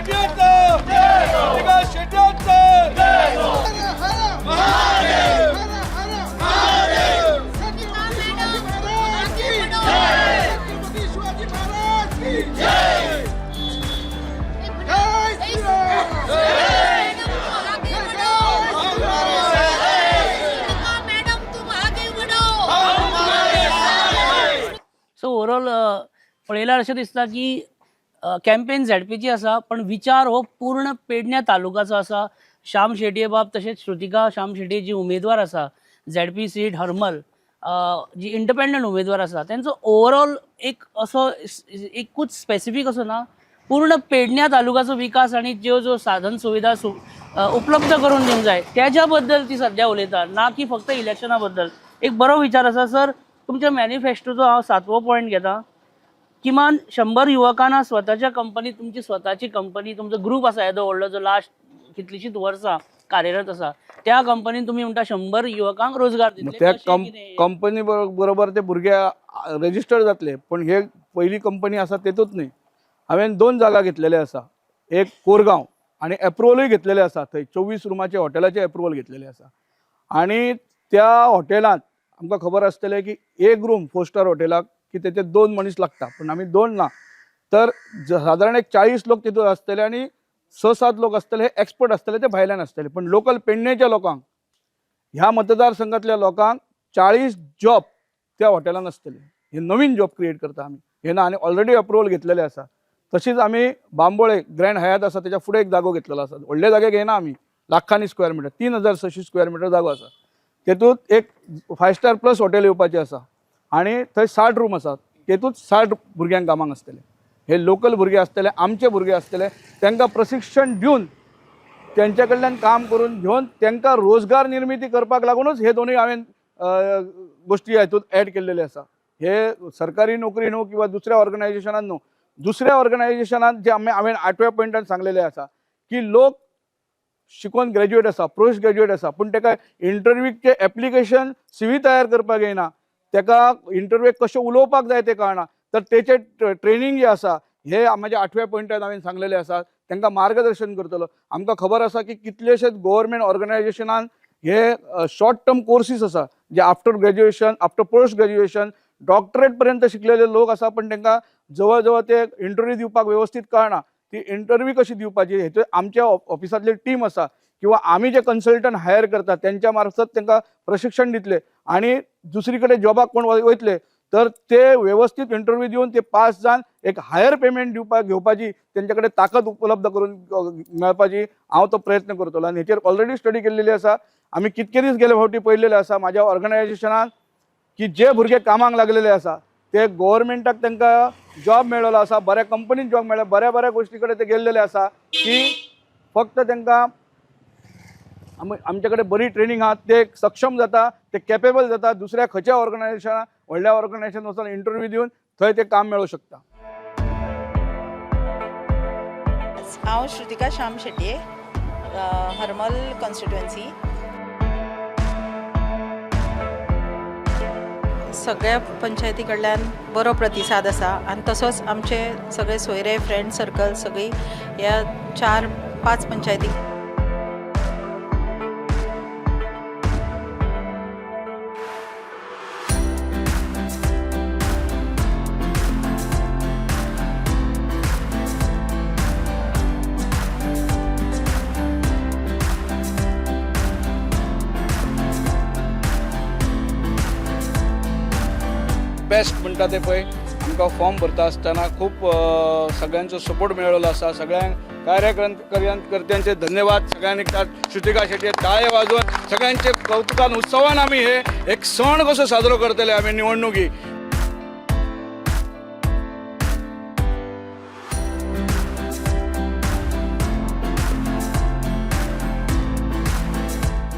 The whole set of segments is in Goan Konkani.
शेट्यांचं, श्रुतिका शेट्यांचं. महादेव. शिवाजी महाराज की जय. जय श्रीराम. मॅडम, तुम आगे बढ़ो. सो ओवरऑल पळयल्यार अशें दिसता की कॅम्पेन झेडपीची आसा, पण विचार हो पूर्ण पेडण्या तालुकाचो आसा. श्याम शेटये बाब तशेंच श्रुतिका श्याम शेटये जी उमेदवार आसा झेडपी सीट हरमल, जी इंडिपेंडंट उमेदवार आसा, तेंचो ओवरऑल एक असो एकूच स्पेसिफीक असो ना, पूर्ण पेडण्या तालुकाचो विकास आनी ज्यो ज्यो साधन सुविधा उपलब्ध करून दिवंक जाय त्याच्या बद्दल ती सध्या उलयता, ना की फक्त इलेक्शना बद्दल. एक बरो विचार आसा सर. तुमच्या मॅनिफेस्टोचो हांव सातवो पॉयंट घेता. किमान 100 युवकांना स्वताच्या कंपनी, तुमची स्वताची कंपनी, तुमचो ग्रूप आसा येदो व्हडलो जो लास्ट कितलीशींच वर्सां कार्यरत आसा, त्या कंपनीन तुमी म्हणटा 100 युवकांक रोजगार दितले. त्या कशें कितें? कंपनी बरोबर ते भुरगे रजिस्टर्ड जातले, पण हे पयली कंपनी आसा तेतूंत न्ही. हांवें 2 जागा घेतलेले आसा, एक कोरगांव आनी एप्रुवलूय घेतलेले आसा. थंय 24 रुमाचे हॉटेलाचे एप्रुवल घेतलेले आसा आनी त्या हॉटेलांत आमकां खबर आसतलें की एक रूम 4 स्टार हॉटेलाक की तेचे 2 मनीस लागता, पूण आमी 2 ना, तर सादारण एक 40 लोक तितूंत आसतले आनी 6-7 लोक आसतले हे एक्सपर्ट आसतले, ते भायल्यान आसतले. पण लोकल पेडणेच्या लोकांक, ह्या मतदारसंघातल्या लोकांक 40 जॉब त्या हॉटेलान आसतले. हे नवीन जॉब क्रिएट करता आमी हे ना, आनी ऑलरेडी अप्रुवल घेतलेले आसा. तशीच आमी बांबोळे ग्रँड हयात आसा तेच्या फुडें एक जागो घेतलेलो आसा. व्हडले जागे घेयना आमी, लाखांनी स्क्वेअर मिटर, 3600 स्क्वेअर मिटर जागो आसा. तेतूंत एक 5 स्टार प्लस हॉटेल येवपाचें आसा आनी थंय 60 रूम आसात, तेतूंत 60 भुरग्यांक कामाक आसतले. हे लोकल भुरगे आसतले, आमचे भुरगे आसतले, तांकां प्रशिक्षण दिवन तेंच्या कडल्यान काम करून घेवन तांकां रोजगार निर्मिती करपाक लागूनच हे दोनूय हांवें गोश्टी हातूंत एड केल्लेले आसा. हे सरकारी नोकरी न्हू किंवा दुसऱ्या ऑर्गनायझेशनान न्हू. दुसऱ्या ऑर्गनायझेशनान जे आमी हांवें 8व्या पॉयंटान सांगलेलें आसा की लोक शिकोन ग्रॅज्युएट आसा, पोस्ट ग्रॅज्युएट आसा, पूण ताका इंटरव्यूचे एप्लिकेशन सीवी तयार करपाक येना, ताका इंटरव्यूक कशें उलोवपाक जाय तें कळना, तर तेचें ट्रेनींग जें आसा हे म्हाज्या 8व्या पॉयंटान हांवें सांगलेलें आसा. तांकां मार्गदर्शन करतलो. आमकां खबर आसा की कितलेशेच गोवोरमेंट ऑर्गनायझेशनान हे शॉर्ट टर्म कोर्सीस आसा, जे after graduation, after post graduation, doctorate पर्यंत शिकलेले लोक आसा, पण तांकां जवळ जवळ ते इंटरव्यू दिवपाक वेवस्थीत कळना. ती इंटरव्यू कशी दिवपाची हेतून आमच्या ऑफिसांतली टीम आसा किंवा आमी जे कन्सल्टंट हायर करता तेंच्या मार्फत तांकां प्रशिक्षण दितले आनी दुसरी कडेन जॉबाक कोण वयतले तर ते वेवस्थीत इंटरव्यू दिवन ते पास जावन एक हायर पेमेंट दिवपाक घेवपाची तेंच्या कडेन ताकद उपलब्ध करून मेळपाची हांव तो प्रयत्न करतलो. आनी हेचेर ऑलरेडी स्टडी केल्लेली आसा. आमी कितके दीस गेले फावटी पळयल्लेले आसा म्हाज्या ऑर्गनायझेशनान की जे भुरगे कामाक लागलेले आसा ते गोवोरमेंटाक तांकां जॉब मेळ्ळो आसा, बऱ्या कंपनीन जॉब मेळ्ळा, बऱ्या बऱ्या गोश्टी कडेन ते गेल्लेले आसा की फक्त तांकां आमचे कडेन बरी ट्रेनींग आहा, ते सक्षम जाता, ते केपेबल जाता, दुसऱ्या खंयच्या ऑर्गनायझेशनान, व्हडल्या ऑर्गनायझेशन वचून इंटरव्यू दिवन थंय ते काम मेळोवंक शकता. हांव श्रुतिका श्याम शेटये, हरमल कॉन्स्टिट्युएन्सी. सगळ्या पंचायती कडल्यान बरो प्रतिसाद आसा आनी तसोच आमचे सगळे सोयरे, फ्रेंड सर्कल सगळी ह्या 4-5 पंचायती बेस्ट म्हणटा ते पळय आमकां फॉर्म भरता आसतना खूब सगळ्यांचो सपोर्ट मेळ्ळो आसा. सगळ्यांक कार्यकर्त्यांचे धन्यवाद. सगळ्यांनी श्रुतिका शेट्ये टाळे वाजोवन सगळ्यांचे कौतुकान उत्सवान आमी हे एक सण कसो साजरो करतले आमी निवडणुकी.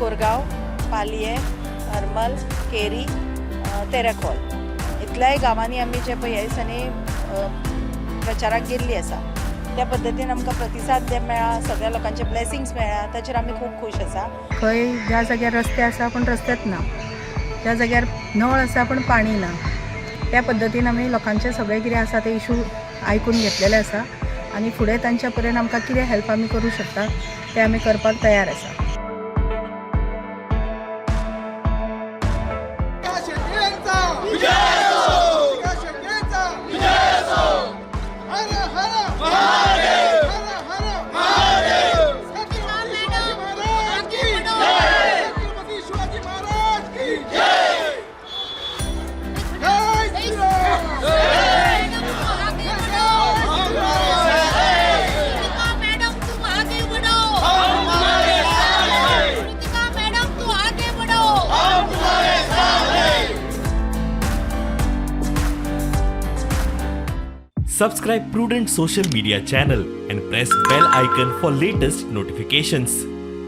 कोरगांव, पालयें, हरमल, केरी, तेरेखोल इतल्याय गांवांनी आमी जे पळय ह्या दिसांनी प्रचाराक गेल्ली आसा. त्या पद्दतीन आमकां प्रतिसाद जे मेळ्ळा, सगळ्या लोकांचे ब्लेसिंग्स मेळ्ळा, ताचेर आमी खूब खूश आसा. खंय ज्या जाग्यार रस्ते आसा पूण रस्तेच ना, ज्या जाग्यार नळ आसा पूण पाणी ना, त्या पद्दतीन आमी लोकांचे सगळे कितें आसा ते इशू आयकून घेतलेले आसा. आनी फुडें तांच्या पर्यंत आमकां कितें हेल्प आमी करूं शकता तें आमी करपाक तयार आसा. शेट्यांचा विजय असो. शेट्यांचा विजय असो. हर हर महादेव. हर हर महादेव. छत्रपती शिवाजी महाराज की जय. छत्रपती शिवाजी महाराज की जय. जय श्रीराम. मैडम तुम आगे बढ़ो. श्रुतिका मैडम तुम आगे बढ़ो. श्रुतिका मैडम तुम आगे बढ़ो. Subscribe Prudent Social Media channel and press bell icon for latest notifications.